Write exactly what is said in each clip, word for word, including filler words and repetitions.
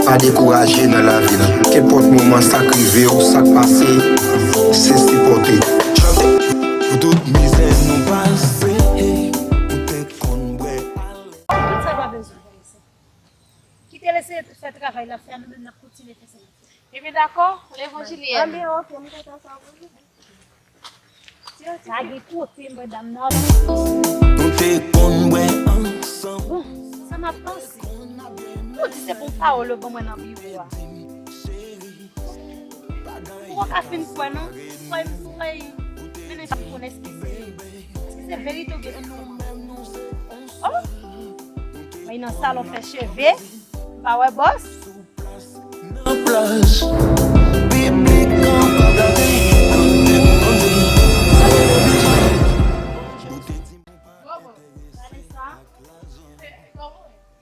Pa dekouraje nan lavi la. Kenpòt moman sa k rive w, sa k pase, se sipòte. Chante. Pou tout mizè nou pase, ou te konn bwè ale. Tout sa pa bezwen fè isit. Kite l eseye fè travay l ap fè a, nou menm n ap kontinye fè sa n ap fè. Ebyen dakò, Levanjilyen. Ebyen, ok, m kontan sa w di. Lage kote m, medam nan. Nou te konn bwè ansanm. Bon, sa m ap panse. Ou di se bon pawòl yo ban mwen nan biwo a. Ou pa ka fin kwè non. Kwè m, kwè m. Men n ap konn èske se, èske se verite oubyen se manti. Oh! Mwen nan salon fè cheve. M pa wè bòs. Nan plaj, piblik an pa gade. Vanessa,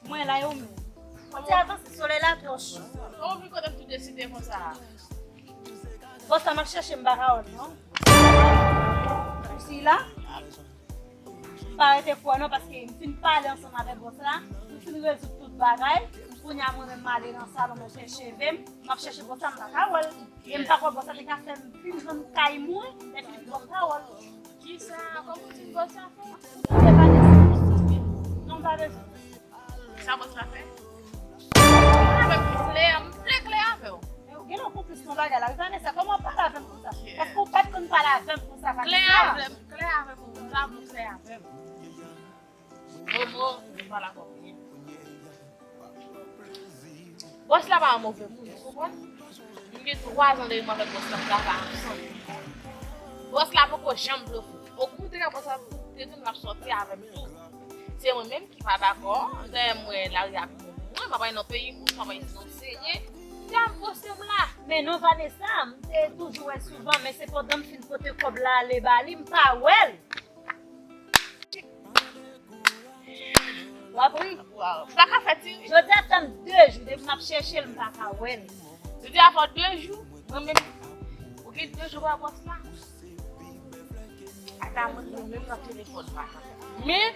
mwen la e ou menm. Ou te avanse, solèy la twò cho. Kòman w vin kote m tou deside konsa? Bòs la m ap chèche m pa ka wè l non. Ou si la? M pa rete kwè non, paske m fin pale ansanm avèk bòs la, m fin rezoud tout bagay. Kounye a mwen menm m ale nan salon mwen fè cheve m, m ap chèche bòs la m pa ka wè l. E m pa kwè bòs la te ka fè m fin jwenn kay mwen, epi m pa ka wè l. Kisa? Kòman w di bòs la fè? Ou te pa deside. Non, m pa bezwen. Sa bòs la fè? Mwen avè w klè, m vle klè avè w. Men ou genlè w konplis nan bagay la. Wi, Vanessa, kòman w pale avè m konsa? Èske w pa t konn pale avè m konsa, Vanessa? Klè avè m, klè avè m, m ta vle w klè avè m. Momo, m pa dakò pou li. Bòs la pa yon move moun, ou konprann? M gen twa zan depi m avèk bòs la, m travay ansanm. Bòs la poko janm blofe. Okontrè, bòs la te di m l ap sòti avè m tou. Se mwen menm ki pa dakò. Dayè, m wè lari a pi bon pou mwen. M ap al nan peyi moun, m ap al isit nan serye. Dayè, m poste m la. Men non, Vanessa, m te toujou wè souvan, men sepandan m fin pote kòb la ale ba li, m pa wè l. W ap ri? Waw, m pa ka fè ti ri. Jodi a fè m de jou depi m ap chèche l, m pa ka wè l. Jodi a fè w de jou, mwen menm, ou gen de jou pa bòs la. Ata mwen, mwen menm nan telefòn pa ka. Men,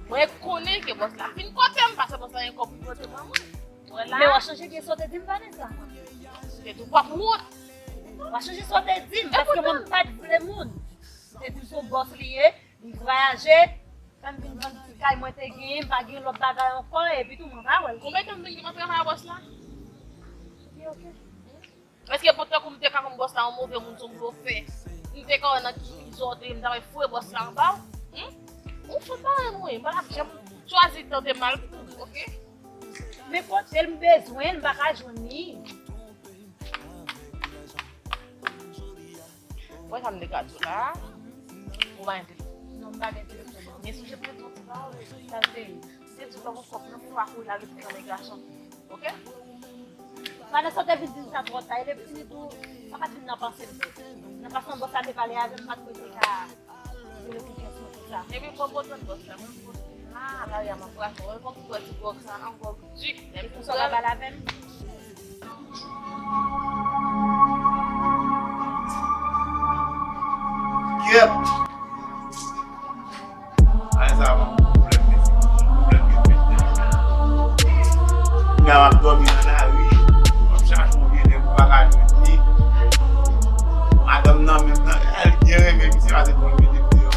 mwen konnen ke bòs la fin kote m, paske bòs la gen kòb pou pote ban mwen. Wè la. Men w a chonje gen sa w te di m, Vanessa? Se tou pwòp wont. W a chonje sa w te di m, paske mwen m pa t vle moun. M te di w se yon bòs li ye, li vwayaje, fè m vin vann ti kay mwen te genyen, m pa gen lòt bagay ankò, epi tou mwen pa wè l. Konbyen tan m vin gen mwen travay a bòs la? Ok, ok. Èske pou tankou m te ka konn bòs la yon move moun, se yon blofè, m te ka wè nan ki zòn w te ye, m ta pral foure bòs la anba w? Hum? Ou fout pa renmen mwen, m pa t ap janm chwazi tande mal pou ou, ok? Men kote l m bezwen l, m pa ka jwenn li. Wè sa m te ka di w la. Ou pa gen telefòn? Non, m pa gen telefòn. Men sonje m te di w ti pawòl, sa l te ye. M te di w fè yon kòb nan pou w pa kouri lari pou nan men gason. Ok? Vanessa, w te vin di m sa twò ta. E depi li tou, sa pa t vin nan panse m. Nan fason bòs la te pale avè m, m pa t kwè te ka vin nan konfyans mwen konsa. Epi mwen kontan bòs la, mwen kontan. Ah, lari a m ap rate. Mwen kontan wè ti gwòg sa, nan gwòg di. Lè m konsa w pa pale avè m. Kyèt! Ay, sa ban m pwoblèm, mesye. Pwoblèm ke mesye. Kounya m ap dòmi nan lari, m ap chache yon vye nèg m pa ka jwenn li. Madanm nan menm nan, li byen renmen misye, pase pou l mete deyò.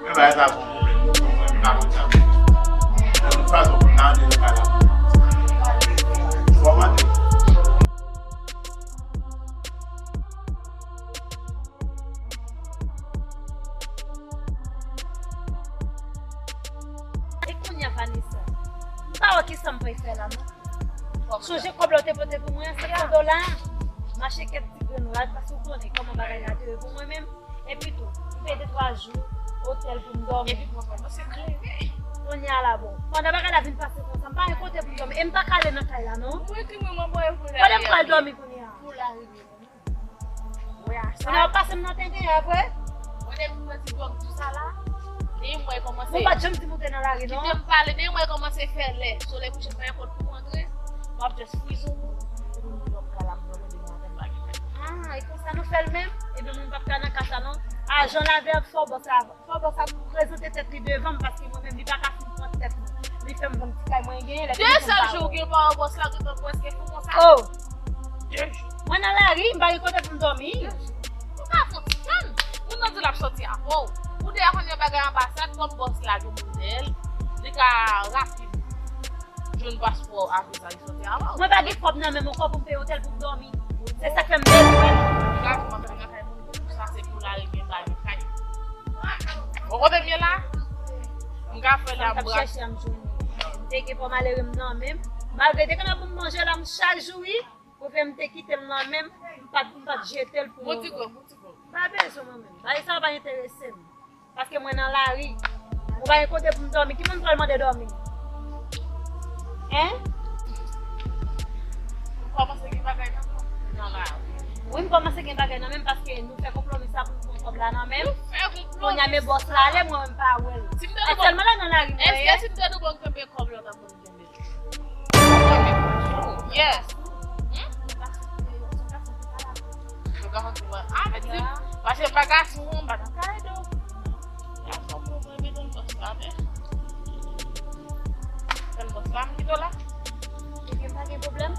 Men bagay sa bon pwoblèm. Mwen pa konn sa. De tout fason, pou m ta antre nan kay la. Fò m antre. E kounye a, Vanessa, m pa wè kisa m pral fè la, non. Sonje kòb la w te pote pou mwen an, senkant dola. M achte kèk ti grenn rad, paske w konnen kòman bagay la te ye pou mwen menm. Epi tou, m peye de twa jou otèl pou m dòmi. Epi mwen pa panse klere. Kounye a la, bon. Pandan bagay la vin pase konsa, m pa gen kote pou m dòmi. E m pa ka ale nan kay la, non. Mwen ki mwen, mwen, mwen, pou lari. Kote m pral dòmi kounye a? Pou lari. Wè a sa. Kounye a w pase m nan tenten apre? Mwen depi mwen di gwòg di sa la, depi mwen kòmanse. Mwen pa t janm di m ou te nan lari, non. Kite m pale, depi mwen kòmanse fè lè. Solèy kouche, pa gen kòd pou antre. M ap just frizon ou. Epi m di gwòg kay la, m dòmi demen maten, m pa gen lè. Ah, e konsa nou fè l menm? Ebyen, mwen m p ap ka nan ka sa non. Ajan Lavèv, fò bòs la, fò bòs la prezante tèt li devan m, paske mwen menm, li pa ka fin pran tèt mwen. Li fè m vann ti kay mwen genyen, lè fini pou m pa wè w. De sèl jou ou gen pa wè bòs la, ou gentan prèske fou konsa? Oh! De jou. Mwen nan lari, m pa gen kote pou m dòmi. De jou. Ou ka fè yon ti tann. Moun nan di l ap sòti avè w. Ou deja konn yon bagay anbasad, kòm bòs la gen modèl, li ka rapid jwenn paspò apre sa, li sòti avè w. Mwen pa gen kòb nan men m ankò pou m peye otèl pou m dòmi. Se sa k fè m bezwen. Li ka kòmanse nan kay moun pou sa, se pou l al gen bagay kay. Bon, kote m ye la? M ka fè la, m bra. Chèche m jwenn li. M te gen pa malere m nan men m. Malgre te gen pou m manje la, m chak jou, wi. Pou fè m te kite l nan men m, m pa t, m pa t jete l pou yon lòt. Bon ti gwo, bon ti gwo. Pa bezwen mwen menm. Bagay sa yo pa enterese m. Paske mwen nan lari. Mwen pa gen kote pou m dòmi. Ki moun pral mande dòmi? Hein? Ou kòmanse gen bagay nan men w nan lari. Wi, m kòmanse gen bagay nan men m paske nou fè konpwomi sa pou nou pran kòb la nan men m. Nou fè konpwomi. Kounye a men bòs la ale, mwen menm m pa wè l. Si m te nou bon, sèlman la nan lari mwen ye. Èske si m te nou bon, m kenbe kòb la, w t ap konn kenbe l? Yes. Hmm? Yo ka fè kou mwen. Ah, men di, paske m pa gason, m pa nan kay, donk. Ya fò mwen, mwen, mwen, donk, bòs la, men. Sèl bòs la, m kite w la. Ebyen, pa gen pwoblèm.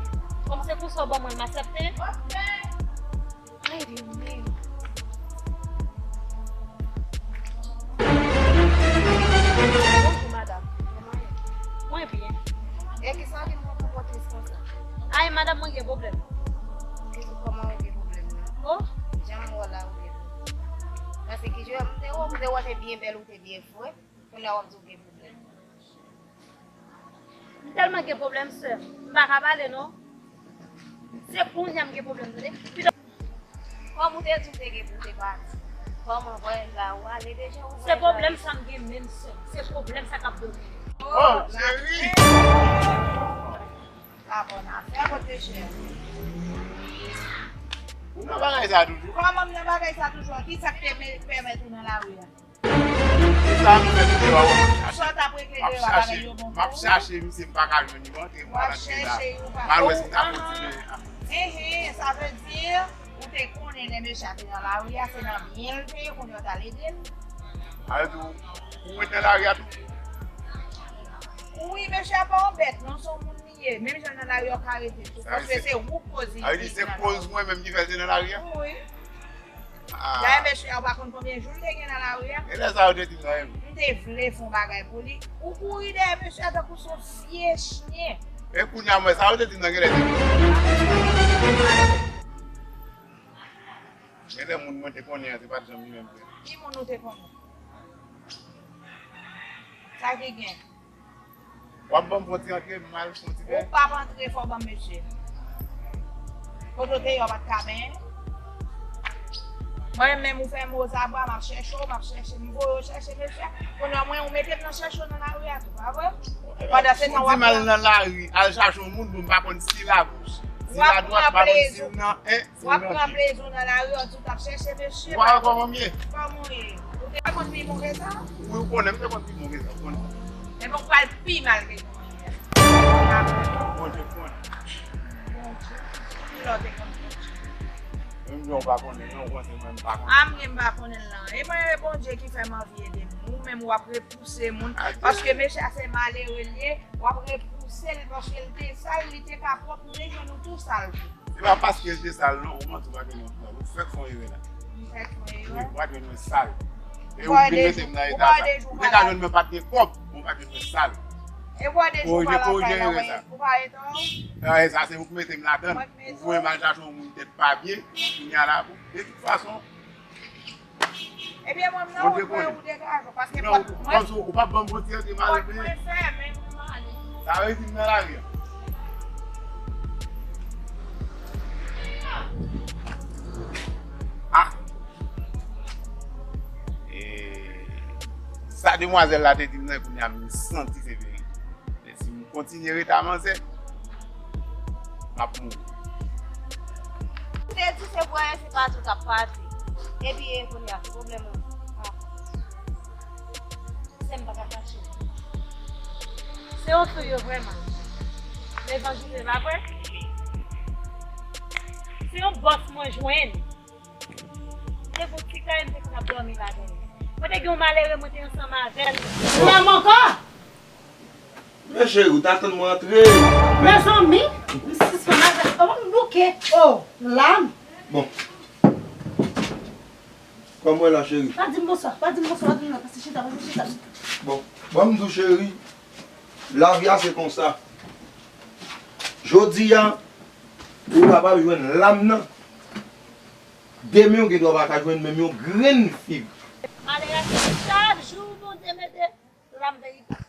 Kòm se konsa w ban mwen, m aksepte. Ok. Ay, Dye m. Bonjou, madanm. Kòman w ye? Mwen byen. E kisa w vin pran pou pòtris konsa? Ay, madanm, mwen gen pwoblèm. Kòman w gen pwoblèm nan? Oh? Jan m wè w la, ou gen pwoblèm. Paske ki jan m te wè w, m te wè w te byen bèl, ou te byen fre. Kounye a w ap di w gen pwoblèm. M tèlman gen pwoblèm, sè. M pa ka pale, non. Se kounye a m gen pwoblèm, tande. Kòm ou te di w te gen pou w te pati. Kòman, vwayè la, ou ale deja, ou vwayè la. Se pwoblèm sa m gen menm, sè. Se pwoblèm sa k ap domine. Oh, cheri! La bòn afè, kote chè. Ou nan bagay sa toujou? Kòman m nan bagay sa toujou? Kisa k te me-, pèmèt ou nan lari a? Se sa m fè pou dewa w, m ap chache. Sa w t ap regle dewa avèk yo, bon, m ap chache misye, m pa ka jwenn li, antre mwen antre la. M al wè si m ta kontinye. Enhen, sa vle di, ou te konnen lè mesye a te nan lari a, se nan byen l te ye, kounye a w t al ede l. Sa vle di, ou, ou ret nan lari a tou? Wi, mesye a pa yon bèt, non, se yon moun li ye. Menm jan nan lari a, w ka rete tou. Paske se ou k koz li te nan lari a. Sa vle di, se koz mwen menm ki fè l te nan lari a? Wi. Ah. Dayè, mesye a, ou pa konn konbyen jou l te gen nan lari a? E lè sa yo te di m nan, e m te vle fè yon bagay pou li. Ou kouri dèyè mesye a tankou se yon vye chen. E kounye a, mwen, sa yo te di m nan, genlè te gen. Genlè moun mwen te konnen an, se pa t janm li menm vre. Ki moun ou te konnen? Sa ki gen? W ap ban m fon ti antre, m al fon ti bè. Ou p ap antre, fò w ban m mesye. Kote w te ye, w pa t ka benyen? Mwen menm, ou fè m ozabwa, m ap chèche w, m ap chèche, m voye w chèche mesye. Kounye a, mwen, ou mete m nan chèche w nan lari a tou, pa vre? Pandan se tan, w ap pran. Si w di m al nan lari, al chache yon moun, bon, m pa konn si l agòch, si l adwat, m pa konn si l nan, en. W ap pran plezi w nan lari, w di w t ap chèche mesye. Ou pa wè kòman m ye? Kòman w ye? Ou te konn pi bon ke sa? Wi, ou konnen m te konn pi bon ke sa, ou konnen. Ebyen, ou pral pi mal ke kounye a. Bondye konnen. Bondye. Kilè w te konn Bondye? Menm jan ou pa konnen, non, ou panse mwen m pa konnen. A, mwen, m pa konnen l, non. E mwen, e Bondye ki fè m anvi ede moun. Ou menm, w ap repouse moun. Paske mesye a se malere l ye, w ap repouse l paske l te sal, li te ka pwòp, nou te jwenn ou tou sal tou. Se pa paske l te sal non, ou manti, ou pa jwenn mwen sal. Ou fèk fè yon erè la. M fèk fè yon erè. Wi, ou pa jwenn mwen sal. E ou vin mete m nan eta sa. Ou te ka jwenn mwen pa t gen kòb, men ou pa jwenn mwen sal. E ou pa de jou pa lakay la, ou pa rete non? E sa, se ou k mete m ladann. Ou voye m al chache yon moun tèt pa byen, kounye a la, de tout fason, Ebyen, mwen, m nan wout mwen, ou degaje w, paske pòt mwen, kòmsi ou p ap ban m pòt yo, te mal ouvri. Pòt mwen fèmen, mwen ale. Sa vle di m nan lari a. Ah! E, sa demwazèl la te di m nan, kounye a m santi se verite. Men si m kontinye rete a manzè, m ap mouri. Ou te di se pou se pati w t ap pati. Epi, e, kounye a, ki pwoblèm ou? Ah. Sè m pa ka kache. Se yon fou yo vrèman. Levanjil se pa vre? Se yon bòs mwen jwenn. M te gon ti kay, m te konn ap dòmi ladan l. Mwen te gen yon malere, mwen te ansanm avè l. Ou la m ankò? Men cheri, ou t atann mwen antre. Mezanmi, m sispann avè l. Oh, m bouke. Oh, lam. Bon. Kòman w la, cheri? Pa di m bonswa, pa di m bonswa, pa di m non, pase chita, pase chita. Bon, ban m di w, cheri, lavi a se konsa. Jodi a, ou kapab jwenn lam nan. Demen, ou gen dwa pa ka jwenn menm yon grenn fig. Malere a, se chak jou Bondye mete lam veritab.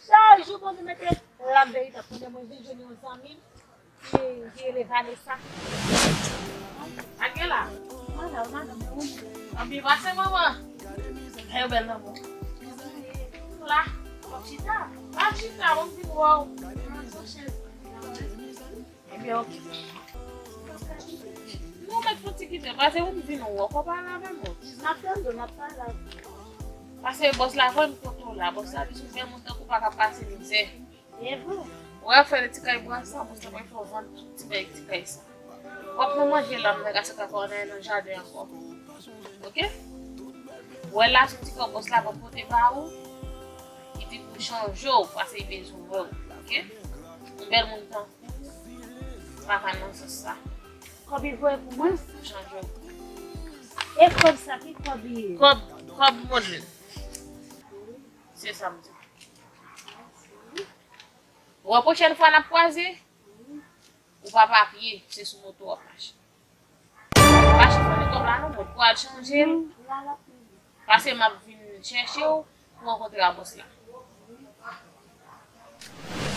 Chak jou Bondye mete lam veritab. Kounye a mwen vin jwenn yon zanmi m ki, ki rele Vanessa. Sa k gen la? Madanm, madanm, mwen ou menm? Anpi pase manman. Sa yo bèl nan bon. La, w ap chita. W ap chita, mwen m vin wè w. Ebyen, okipe. Nou mèt fouti kite, pase ou m vin wè w, fò pale avè m. N ap tande w, n ap pale avè w. Pase bòs la, vwè m kote w la, bòs la di sou fè moun tankou pa ka pase mizè. E vre. Wè, fè ti kay bwa sa, bòs la pral fè w vann tout ti bagay ti kay sa. W ap pran manje la, m nan kase kaka w nan jaden ankò. Oke? Wè la, sou ti kò bòs la, pral pote ba ou. Li di pou chanje w, pase li bezwen wè w. Oke? Yon bèl moun tan. Pa ka nan sans sa. Kòb li voye pou mwen? Chanje w. E kòb sa, ki kòb li ye? Kòb, kòb Modlin. Se sa m di. Wè, pwochèn fwa n ap kwaze, ou pa pa pye, se sou moto w ap mache. Pa chifone kòb la non, mwen pou al chanje l. Pase m ap vin chèche w pou rankontre a bòs la.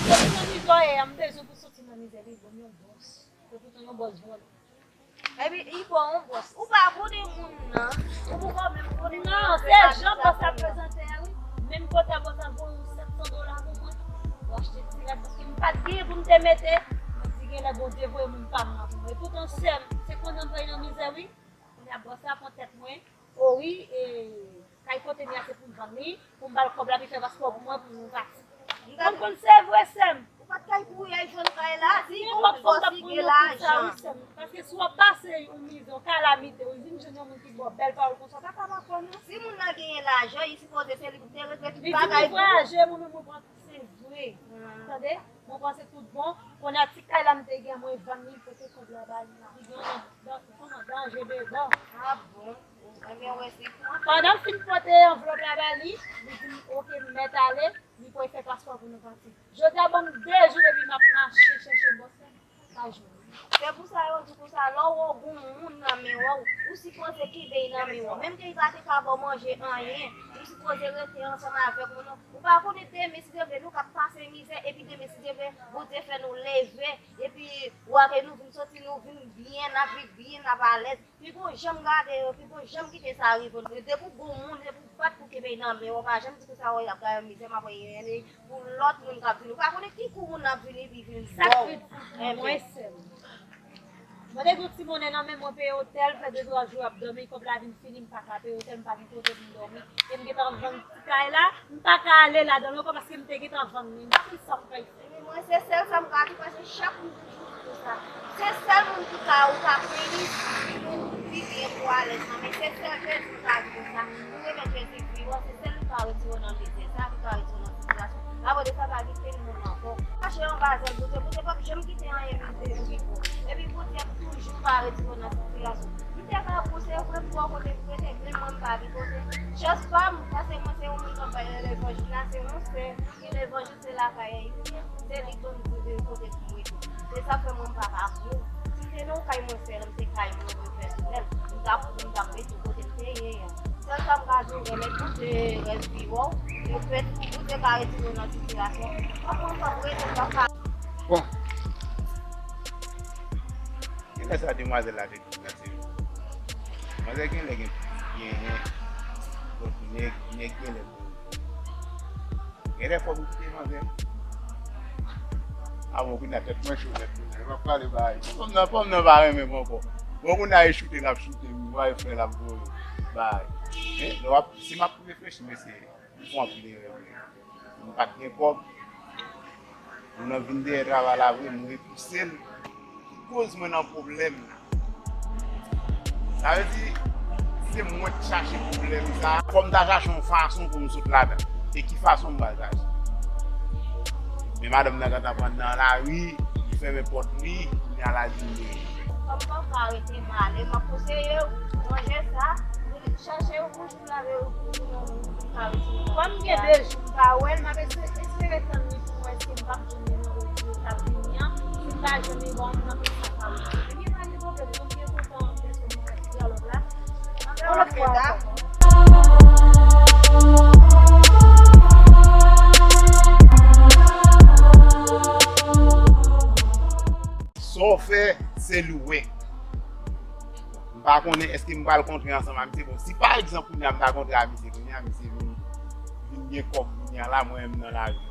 Soti nan mizè w ye a, m bezwen pou soti nan mizè, li ban m yon bòs. Yo tou tan yon bòs vòlè. Epi, li ba w yon bòs. Ou pa konnen moun nan. Ou poko menm konnen moun nan. Non, se jan bòs la prezante a, wi. Menm kote bòs la voye yon sèt san dola pou mwen. Pou achte ti rad, paske m pa t genyen pou m te mete. Mwen di genlè Bondye voye moun pa m nan pou mwen. Epoutan, sè m, se konnen m pran nan mizè, wi. Kounye a, bòs la pran tèt mwen. O wi, e, kay kote m ye a se pou m vann li, pou m ba l kòb la, pou l fè paspò pou mwen, pou nou pati. M konn, konn se vre, sè m. Ou pa t kay kouri al jwenn kay la, si yon bòs ki gen lajan. Paske si w ap pase yon mizè, yon kalamite, ou vin jwenn yon moun ki ba w bèl pawòl konsa, w pa ka pa kwè non. Si moun nan genyen lajan, li sipoze se li pou te regle tout bagay pou ou. Li di m vwayaje, mwen menm mwen pran Se vre. Tande? Mwen panse tout bon. Kounye a ti kay la m te gen, mwen vann li, pote kòb la ba li. Li gen yon dan-, kòman, danje dedan. A bon? Ebyen, wè, se pou. Pandan m fin pote anvlòp la ba li, li di m, "Oke, m mèt ale," li pral fè paspò pou nou pati. Jodi a, ban m de jou depi m ap mache chèche bòs la. Pa jwenn. Se pou sa yo di konsa, lè w wè w gon moun nan men w, ou sipoze kenbe l nan men w. Menm ke li pa te ka ba w manje anyen, ou sipoze rete ansanm avèk moun nan. Ou pa konnen demen, si Dye vle, nou k ap pase mizè, epi demen, si Dye vle, Bondye fè nou leve, epi wè ke nou vin soti, nou vin byen, n ap viv byen, n ap alèz. Poko janm gade yo, poko janm kite sa rive w. Depi w gon moun, depi w bat pou kenbe l nan men w, pa janm di konsa, "Wè, y ap gade mizè, m ap wè, pou lòt moun k ap vini." Ou pa konnen ki kou moun nan ap vini, epi vin ba w. Sa k pi di pou mwen, sè m. Mwen te gen yon ti monnen nan men mwen, peye otèl, fè de twa jou ap dòmi, kòb la vin fini, m pa ka peye otèl, m pa gen kote pou m dòmi. E m gentan vann ti kay la, m pa ka ale ladan l ankò paske m te gentan vann li. M pa konn sa pou m fè. Mwen, se sèl sa m ka di, paske chak moun toujou di konsa. Se sèl moun ki ka, ou ka plenyen pou viv byen, pou alèz nan, men se sèl Jezi m ka di konsa. Ou renmen Jezi vivan, se sèl li ka retire w nan mizè sa, li ka retire w nan sitiyasyon. Apre de sa, pa gen kenn moun ankò. Kache anba zèl Bondye, Bondye p ap janm kite anyen rive w. Epi Bondye ap toujou ka retire w nan sitiyasyon. M te ka pou se vre pou w kote pou rete, men mwen m pa gen kote. Chans pa m, paske mwen se yon moun k ap bay levanjil la, se yon sè. Ki levanjil se lakay li ye, se li k ban m di kote pou m rete. Se sa k fè mwen m pa ka pou. Si m te nan yon kay mwen sèl, m te kay mwen, mwen pèsonèl, m t ap, m t ap rete kote m te ye a. Sèl sa m ka di w, renmen Bondye, rès vivan w, e fè tout Bondye ka retire w nan sitiyasyon. Anpwen sa, m rete, m p ap ka. Bon. Genlè sa demwazèl la te di m nan se vre. Demwazèl genlè gen, genyen, lòt nèg, nèg genlè pou. Genlè fò m kite manzè. A bon, kounye a tèt mwen cho nèt kounye a. Yo p ap pale bagay. Fanm nan, fanm nan pa renmen m ankò. Bon, kounye a e choute l ap choute m, voye frè l ap voye bagay. Men, lè w ap, si m ap reflechi, mesye, m fè anpil erè vre. M pa t gen kòb. Moun nan vin dèyè travay la vre, m repouse l. Ki koz mwen nan pwoblèm nan? Sa vle di, se mwen k chache pwoblèm sa. Fò m ta chache yon fason pou m sot ladan. E ki fason m pral chache? Men madanm nan gentan pran nan lari, li fèmen pòt li, kounye a l al vin dèyè. Kòm papa rete malè, m ap konseye w, ranje sa, chache yon bouch pou lave yon bouch pou yon moun ki ka retire. Kòm gen de jou m pa wè l, m ap espe-, espere tann li pou m wè si m p ap jwenn li nan odyo k ap vini an. Si m pa jwenn li, bon, m nan plis sa ka retire. Li pa gen pwoblèm, non, m byen kontan dèske nou fè dyalòg la. Yon lòt fwa ankò. Sa w fè, se li w wè. M pa konnen èske m pral kontre ansanm a misye. Bon, si pa egzanp, kounye a m ta kontre a misye, kounye a misye vin, vin gen kòb, kounye a la, mwen menm nan lari.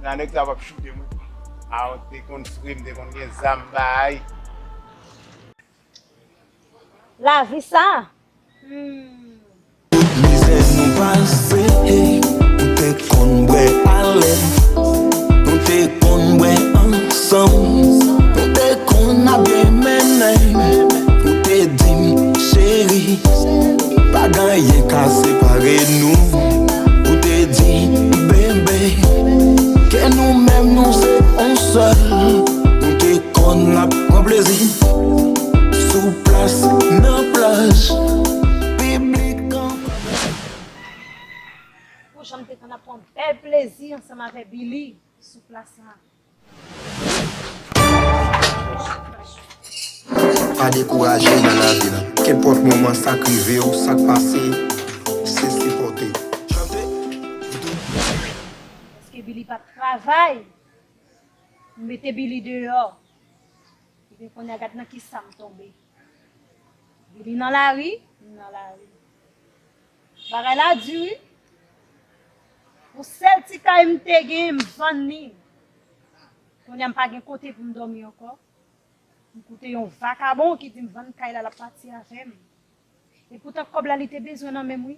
Nan nèg sa p ap choute mwen. A, te konn fre, m te konn gen zam bay. Lavi sa. Hmm. Tout mizè nou pase, nou te konn bwè alèv, nou te konn bwè ansanm, nou te konn ap byen mennen. Ou te di m, cheri, pa gen anyen ka separe nou. Ou te di, bebe, ke nou menm nou se yon sèl. Nou te konn ap pran plezi sou plas, nan plaj piblik an. Pou jan m te konn ap pran bèl plezi ansanm avè Billy sou plas la. Pa dekouraje nan lavi la. Kenpòt moman sa k rive w, sa k pase, se sipòte. Paske Billy pa t travay, m mete Billy deyò. Ebyen, kounye a, gad nan kisa m tonbe. Billy nan lari, m nan lari. Bagay la di, wi. Yon sèl ti kay m te gen, m vann li. Kounye a, m pa gen kote pou m dòmi ankò. M koute yon vakabon ki di m vann kay la, l ap pati avè m. Epoutan, kòb la, li te bezwen nan men m, wi.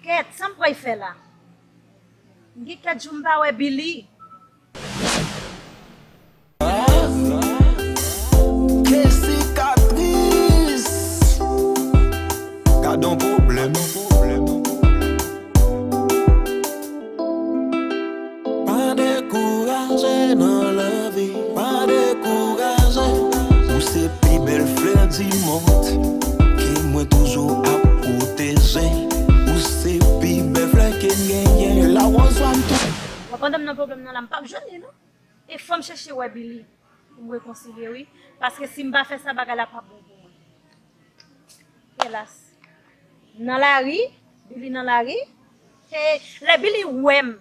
Kèt, sa m pral fè la? M gen kèt jou m pa wè Billy. Ke sikatris. Gad on pwoblèm. Pa dekouraje nan lavi, pa dekouraje. Ou se pi bèl flè di mond ke mwen toujou ap pwoteje. Ou se pi bèl flè ke m genyen, lawòz wa m tou. Bon, pandan m nan pwoblèm nan la, m p ap jwenn li, non. E fò m chèche wè Billy pou m rekonsilye, wi. Paske si m pa fè sa, bagay la p ap bon pou mwen. Elas. Nan lari, Billy nan lari. E lè Billy wè m,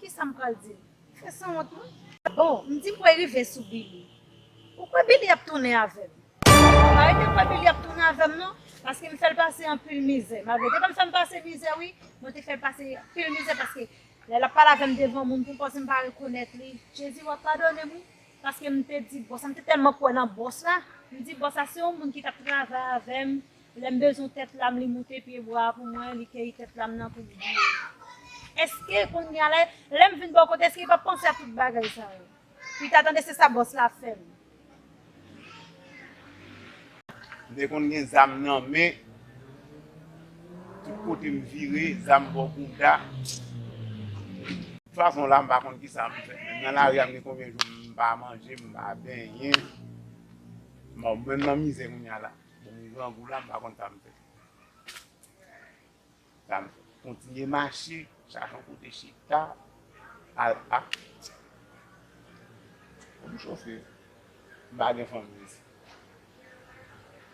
kisa m pral di l? Fè sanwont, non? Bon, m di m kwè rive sou Billy. Ou kwè Billy ap tounen avè m? Pa rete kwè Billy ap tounen avè m, non. Paske m fè l pase anpil mizè. Malgre te konn fè m pase mizè, wi, mwen te fè l pase anpil mizè paske lè l ap pale avè m devan moun, pou m panse m pa rekonèt li. Jezi, w ap padone m, wi. Paske m te di bòs la, m te tèlman kwè nan bòs la. M di bòs la, se yon moun ki t ap travay avè m. Lè m bezwen tèt la m, li moute pye bwa a pou mwen, li keyi tèt la m nan pou m bouyi. Èske kounye a la, lè m vin bò kote, èske li p ap panse a tout bagay sa yo? Li ta tande se sa bòs la fè m. M te konn gen zam nan men, tout kote m vire, zam bò bouda. Tout fason la, m pa konn kisa m fè. Menm nan lari a, m gen konbyen jou m pa manje, m pa benyen. Bon, menm nan mizè kounye a la. Bon, m grangou la, m pa konn sa m fè. Sa m fè? Kontinye mache, chache yon kote chita, al ak. Pou m chofe, m pa gen fanmi isit.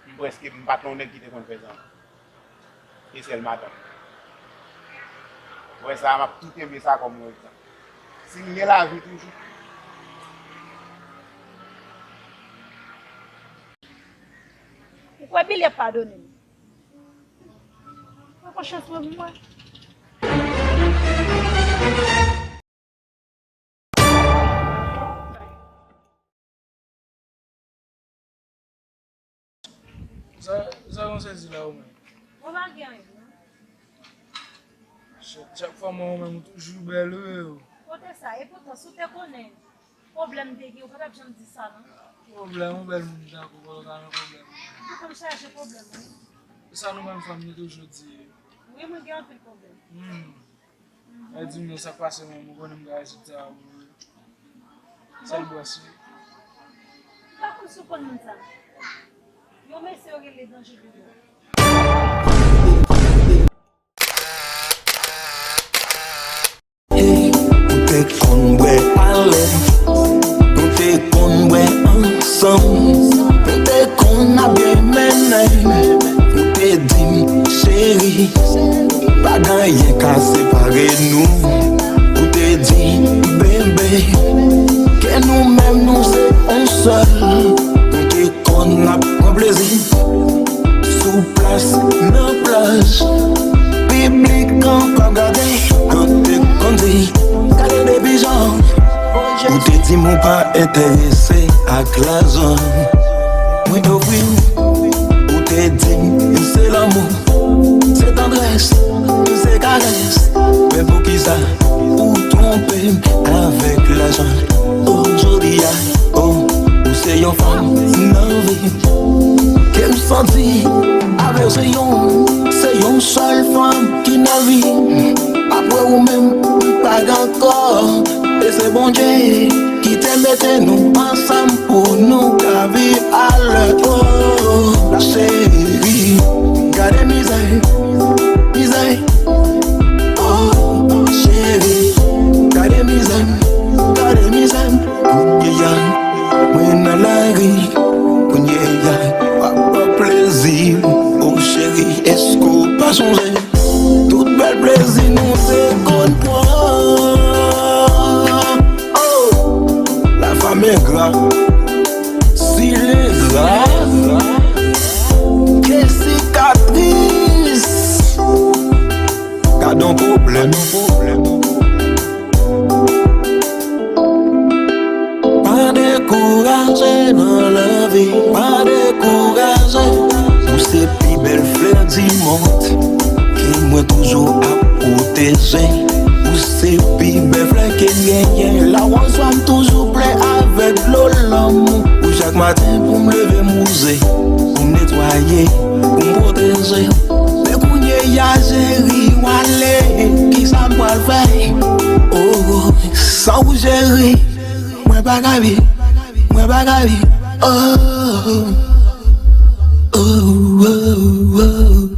M prèske, m pa t yon nèg ki te konn fè zanmi. E sèl madanm. Wè sa, m ap tou kenbe sa kòm yon egzanp. Si m gen lavi toujou. Ou kwè Billy ap padone m? Mwen pran chans mwen pou mwen. Sa, sa yon sezi la ou menm? Mwen pa gen anyen, non. Chak, chak fwa mwen ou menm ou toujou bèl, wi. Kote sa? Epoutan, si w te konnen pwoblèm m te gen, ou pa t ap janm di sa, non. Pwoblèm, ou bèl moun tankou, pa gen pwoblèm. Ou konn chaje pwoblèm, wi. E sa nou menm fanm nou toujou di. Wi, mwen gen anpil pwoblèm. Hmm. Ay di mwen sa k pase mwen, mwen konnen m ka rezoud sa pou mwen. Sèl bwè si. M pa konn si w konn moun sa. Yon mesye yo rele Danje Dodo. Ou te konn bwè alè, nou te konn bwè ansanm. Nou te konn ap byen mennen, ou te di m, cheri, pa gen anyen ka separe nou. Ou te di, bebe, ke nou menm nou se yon sèl. Nou te konn ap pran plezi sou plas, nan plaj. Piblik an k ap gade, yo te konn di, gade depi jan. Ou te di m ou pa enterese ak lajan mwen ofri w. Ou te di m se lanmou, se tandrès, se karès. Men poukisa ou twonpe m avèk lajan? O, jodi a, o, ou se yon fanm nan vi m. Ke m santi avè w se yon, se yon sèl fanm ki nan vi m. Apre ou menm, m pa gen ankò. E se Bondye ki te mete nou ansanm pou nou ka viv alè. O, cheri, gade mizè, mizè. O, cheri, gade mizè m, gade mizè m. Kounye a, mwen nan lari. Kounye a, w ap pran plezi. O, cheri, èske w pa sonje tout bèl plezi nou te konn pran? O, la femme est grave. Si l engra, ke sikatris. Gad on pwoblèm. Pa dekouraje nan lavi, pa dekouraje. Ou se pi bèl flè di mond ke mwen toujou ap pwoteje. Ou se pi bèl flè ke m genyen. Lè w resevwa m toujou plen avèk dlo lanmou. Ou chak maten pou m leve m wouze, pou m netwaye, pou m pwoteje. Men kounye a cheri w ale, kisa m pral fè? O, san ou cheri, mwen pa ka viv, mwen pa ka viv. O, o, o, o.